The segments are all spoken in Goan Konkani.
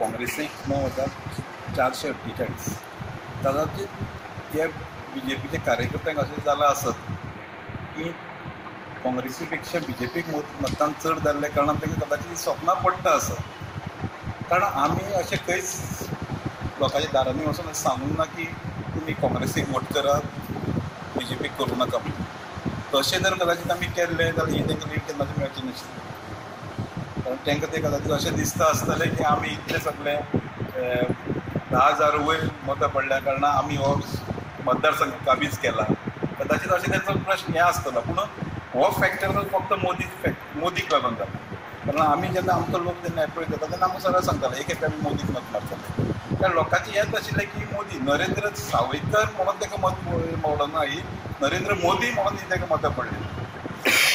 काँग्रेसीक 9448. कदाचित त्या बीजेपीच्या कार्यकर्त्यांक अशें जालां आसत की काँग्रेसी पेक्षा बीजेपीक मतदान चड जाल्ल्या कारणान तांकां कदाचित स्वप्नां पडटा आसत. कारण आमी अशें खंयच लोकांच्या दारांनी वचून सांगूंक ना की तुमी काँग्रेसीक वोट करात, बीजेपीक करूं नाका म्हणून. तशें जर कदाचित आमी केल्लें जाल्यार ही तांकां लीड केन्नाच मेळची नाशिल्ली. कारण तांकां तें कदाचित अशें दिसता आसतलें की आमी इतले सगळे 10,000 वयर मतां पडल्या कारणान आमी हो मतदारसंघ काबीज केला. कदाचित अशें तांचो प्रश्न हें आसतलो. पूण हो फॅक्टर फक्त मोदीक लागून जाला. कारण आमी जेन्ना आमचो लोक जेन्ना एप्रोच जाता तेन्ना आमकां सरळ सांगताले एक एक आमी मोदीक मत मारतले. कारण लोकांचें हेंच आशिल्लें की मोदी नरेंद्र सावयकर म्हणून ताका मत मोडना, ही नरेंद्र मोदी म्हणून ही ताका मतां पडली.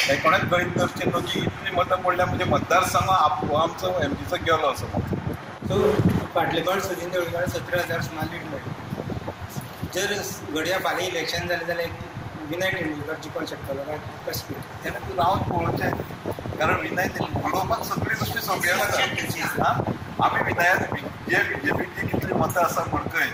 हें कोणेंच गणीत धरचें न्हू की इतलीं मतां पडल्या म्हणजे मतदारसंघ आमचो एमजीचो गेलो असो म्हणून. सो फाटले फावट सुदिन ढवळीकार 17,000 सुमार लीड मेळ्ळी. जर घडये फाल्यां इलेक्शन जालें जाल्यार विनय तेंडुलकर जिखोंक शकतलो काय कशें कितें? तेन्ना तूं रावन पळोवचें. कारण विनय उलोवपाक सगळी गोश्टी सोंपी आसा. आमी विनयान जे बीजेपीची कितली मतां आसा मडकय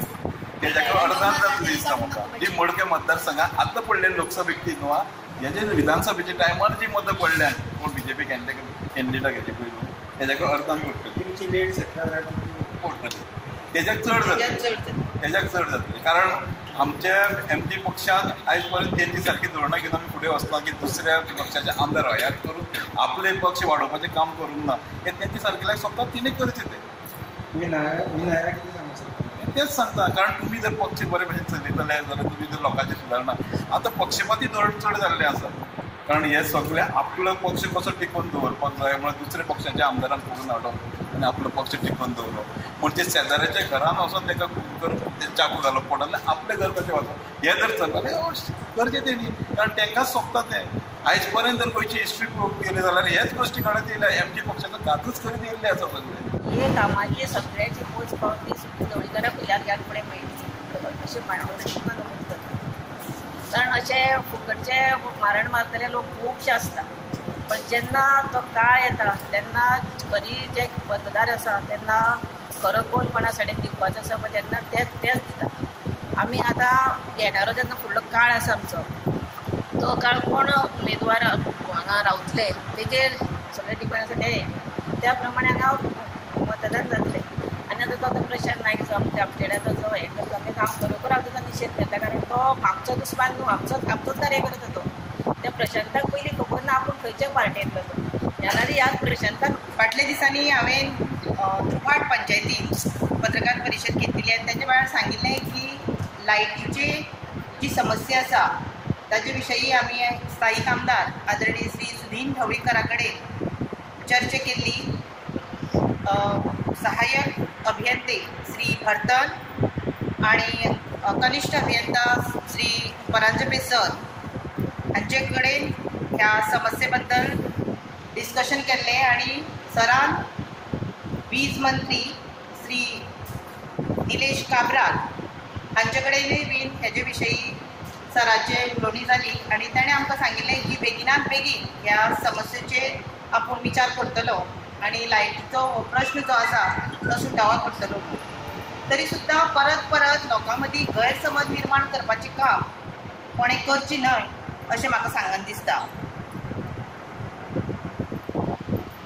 तेज्याकडे अर्दान जातली दिसता म्हाका. जी मडके मतदारसंघात आतां पडलेली लोकसभेक न्हू हेजे विधानसभेच्या टायमार जी मतां पडल्या कोण बीजेपी कॅन्डिडेटाक हेजे पयलू तेज्याकडे अर्दान पडटली. तुमची लीड 17,000 पडटली, तेज्याक चड जातली, तेज्याक चड जातली. कारण आमच्या एमजी पक्षान आयज पर्यंत तेंची सारकी धोरणां घेवन आमी फुडें वचना की दुसऱ्या पक्षाचे आमदार हयात करून आपले पक्ष वाडोवपाचें काम करूंक ना. हें तेंचे सारकेल्याक सोंपता तिणें करचें तें. विनायक कितें सांगूं शकता? तेंच सांगता. कारण तुमी जर पक्ष बरे भशेन चलयतले जाल्यार तुमी जर लोकांचें सुदारना. आतां पक्षपाती धोरण चड जाल्लें आसा. कारण हे सगळे आपलो पक्ष कसो टिकोवन दवरपाक जाय म्हणून दुसऱ्या पक्षाच्या आमदारांक करून हाडप आनी आपलो पक्ष टिकोवन दवरप. म्हणजे शेजाऱ्याच्या घरान वचून ताका करून चाकू घालप पडना, आपलें घर कशें वचप हें जर चलता करचें तेणी. कारण तांकांच सोंपता तें. आयज पर्यंत जर गोंयची हिस्ट्री पळोवंक गेली जाल्यार हेच गोश्टी काडत येयल्या. एमजी पक्षाचो घातूच करीत येयल्ले आसा सगळे. हे कामाची सगळ्याची पोच पावती सुदिन ढवळीकारा पयल्यान ह्यान फुडें मेळटली अशें मांडवळ नमूद करता. कारण अशे फुकटचे मारण मारतले लोक खुबशे आसता, पण जेन्ना तो काळ येता तेन्ना खरी जे मतदार आसा तेन्ना खरो कोण कोणा सायडीन दिवपाचो आसा पळय तेन्ना तेच दिता. आमी आतां येणारो जेन्ना फुडलो काळ आसा आमचो तो काळ कोण उमेदवार हांगा रावतले तेजेर सगळें डिपेंड आसा ते त्या प्रमाणे हांगा मतदान जातलें. आनी आतां तो आतां प्रशांत नायक जो आमच्या आमचेडाचो जो हें करता तें काम बरोबर हांव ताचो निशेध करता. कारण तो आमचो दुस्मान न्हू, आमचोच कार्यकर्तो तो. त्या प्रशांताक पयलीं खबर ना आपूण खंयच्या पार्टेंतलो तो. जाल्यार ह्या प्रशांताक फाटल्या दिसांनी हांवें दुपाट पंचायतीन पत्रकार परिशद घेतिल्ली आनी तांच्या वेळार सांगिल्लें की लायटीची जी समस्या आसा ताजे विशयी आमी स्थायीक आमदार आदरणीय श्री सुदिन ढवळीकरा कडेन चर्चा केल्ली. सहाय्यक अभियंते श्री भरतन आनी कनिष्ठ अभियंता श्री परांजपे सर हांचे कडेन ह्या समस्ये बद्दल डिस्कशन केल्लें आनी सरान वीज मंत्री श्री निलेश काब्राल हांचे कडेनूय बीन हेजे विशयी सराचे उलोवणी जाली आनी ताणें आमकां सांगिल्लें की बेगिनात बेगीन ह्या समस्येचेर आपूण विचार करतलो आनी लायटीचो हो प्रश्न जो आसा तो सुटावो करतलो. तरी सुद्दां परत परत लोकां मदीं गैरसमज निर्माण करपाचें काम कोणें करचें न्हय अशें म्हाका सांगन दिसता.